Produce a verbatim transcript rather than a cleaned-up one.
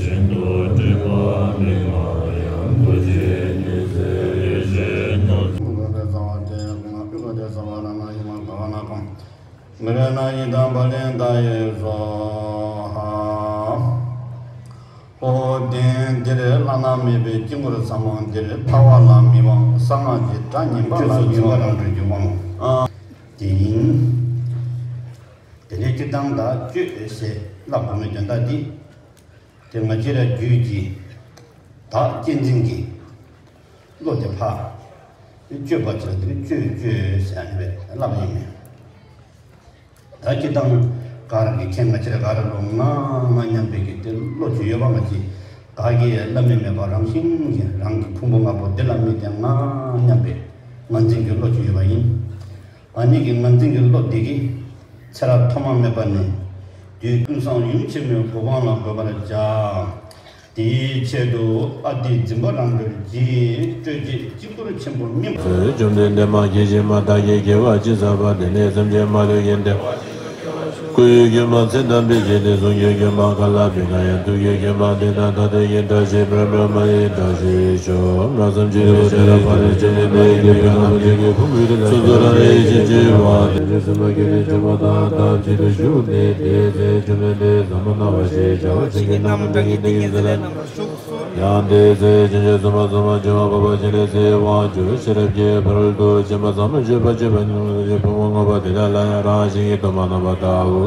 དུ་སྤྲུལ་པ་མི་མ་ཡང་དུ་ཞེས་ཉིད་ཟེར་ཞེས་ཉོ། མི་རོ་ན་ཡི་དམ་པ་ལན་ད་ཡེ་སོ་ཧ། ཨོ་དེ་འདིར་བླ་ན་མེད་པའི་དཀྱིལ་འཁོར་ཚང་མ་འདིར་ཐལ་བ་ལ་མི་དབང་གསང་སྔགས་ཀྱི་སྒྲ་ཉན་པ་ལ་མི་དབང་རང་གྲོལ་གྱི་དབང་ཨ་དེ་ཡིན། དེ་ནས་སྤྱིར་བཏང་ད་གཅོད་ཟེར་ལབ་དགོས་མིན་དོན་དག་འདི། དེ་ང་བཅས་ར་རྒྱུད་ཀྱི་བདག་གཅེས་འཛིན་གྱི་བློ་དེ་ཕར་གཅོད་པ་ཚོ་དེ་གཅོད་གཅོད་ཟེར་ནས་ལབ་ཡིན་མེད། ད་སྤྱིར་བཏང་ག་ར་གི་ཁྱེད་ང་བཅས་ར་ག་ར་ལོ་ང་ང་མཉམ་པའི་གི་དེ་བློ་ཅིག་ཡོད་པ་མ་གཅིག་ག་གི་བླ་མེད་མེད་པ་རང་བཞིན་གྱིས་རང་གི་ཕུང་པོ་ལྔ་པོ་འདི་ལ་དམིགས་ཏེ་ང་མཉམ་པའི་ངར་འཛིན་གྱི་བློ་ཅིག་ཡོད་པ་ཡིན། ཨ་ནི་གི་ངར་འཛིན་གྱི་བློ་འདི་གིས་ཚེ་རབས་ཐོག་མ་མེད་པ་ནས་དུས་ཀུན་བཟང་ཡུམ་ཆེན་མོའི་གོ་འཕང་ལ་འགོད་པར་བྱ། དེའི་ཆེད་དུ་ཨ་ཏི་འཛིན་པ་རང་གྲོལ་གྱིས་སྤྲོས་བཅས་དཀྱིལ་འཁོར་ཆེན་པོ་སྙེམས་སུ། བཅོམ་ལྡན་འདས་མ་སྐྱེས་ཕྱི་མ་བདག་གིས་དགེ་བ་ཅི་བསགས་པ་དེ་ནས་སེམས་ཅན་མ་ལུས་ཀྱི་འདོད་པ། སྐུ་ཡི་མགོན་པོ་མཚན་དམ་པའི་རྗེས་ཏེ། གསུང་གི་མགོན་པོ་ཀ་ལ་པི་ཀ་ཡང་། ཐུགས་ཀྱི་མགོན་པོ་ཏདྱ་ཐཱ་ཏི་ཡི། བཀྲ་ཤིས་པདྨ་འོད་ཀྱི་བཀྲ་ཤིས་ཤོག །སྨྲ་བསམ་བརྗོད་པའི་ཤེས་རབ་ཕ་རོལ་ཕྱིན་ནས་ལས་ཀྱི་ཕན་རྣམས་ཀྱི་ཕུང་པོའི་ཚོགས་སུ་རང་རིག་བྱིན་གྱིས་བརླབས་ཏེ། སེམས་དཔའ་བསྐྱེད་དེ་སྤྱོད་པ་དང་ཐབས་ཅིག་ཏུ་ཞུགས་ནས་དེའི་ཚེ་བཅོམ་ལྡན་འདས་ཟབ་མོ་སྣང་བ་ཞེས་བྱ་བ་བྱིན་གྱིས་བརླབས་པའི་ཏིང་ངེ་འཛིན་ལས་རྣམ་པར་ཞུགས། ཡང་དེའི་ཚེ་བྱང་ཆུབ་སེམས་དཔའ་ཚོགས་མང་བྱེ་བ་ཕོ་མོ་ཆེ་འབྲིང་སྲིད་པ་འབྱུང་བའི་ཤེས་རབ་ཀྱི་ཕ་རོལ་ཏུ་ཕྱིན་པ་ཟབ་མོ་སྤྱོད་པ་སྤྱོད་པ་ཉིད་ཀྱི་ཕུང་པོ་ལྔ་པོ་དེ་དག་ལ་ཡང་རང་བཞིན་གྱིས་གཏོར་མ་རྣམ་པར་བཏབ།